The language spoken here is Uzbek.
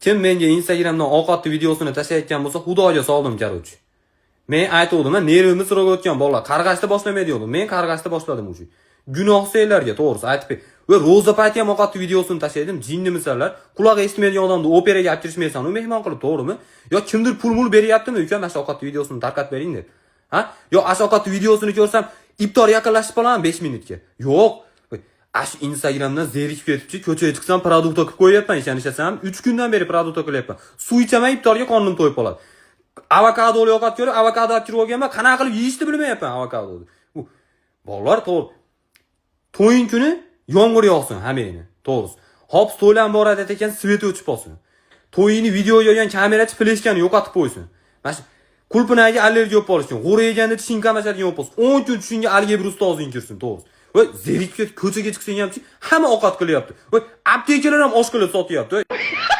Kim menga Instagramdan ovqatni videosini tashlayotgan bo'lsa, xudoga soldim, короче. Men aytuvdim, nervimni срок o'tgan bolalar qarg'ashni boshlamaydi degandim. Men qarg'ashni boshladim уже. Gunoh senlarga, to'g'risi aytib ber. Va ro'za payti ham ovqatni videosini tashlaydim. Jinnimisanlar? Qulog'i eshitmaydigan odamni operaga olib kirishmaysan, u mehmon qilib, to'g'rimi? Yo kimdir pul mul beryaptimi, uka, mana shu ovqatni videosini tarqatib bering deb. Ha? Yo ashu ovqatni videosini ko'rsam, iftor yaqinlashib qolaman 5 minutga. Yo'q. Ash Instagramdan zerikib ketibchi, ko'chaga chiqsam, продукт qilib qo'yyapman, ishonishasan? 3 kundan beri продукт qilyapman. Suv ichaman, iftorga qornim to'yib qoladi. Avokadoli ovqat ko'rib, avokado olib kirib olganman, qanaqa qilib yeyishni bilmayapman avokadoni. U bolalar, to'g'ri. To'yin kuni yomg'ir yog'sin hammangni, to'g'risi. Hop, stol boradi ekan, свет o'chib qolsin. To'yini videoga olgan kamerachi fleshkani yo'qotib qo'ysin. Mana shu qulpinayga allergiya bo'lib qolishsin. G'o'ra yeganda tishing qamashadigan bo'lib qolsin. 10 kun tushingga algebra ustozing kirsin, to'g'risi. Voy, zerikib ketib ko'chaga chiqsang hamchi hamma ovqat qilyapti. Voy, aptekalar ham osh qilib sotyapti. Voy.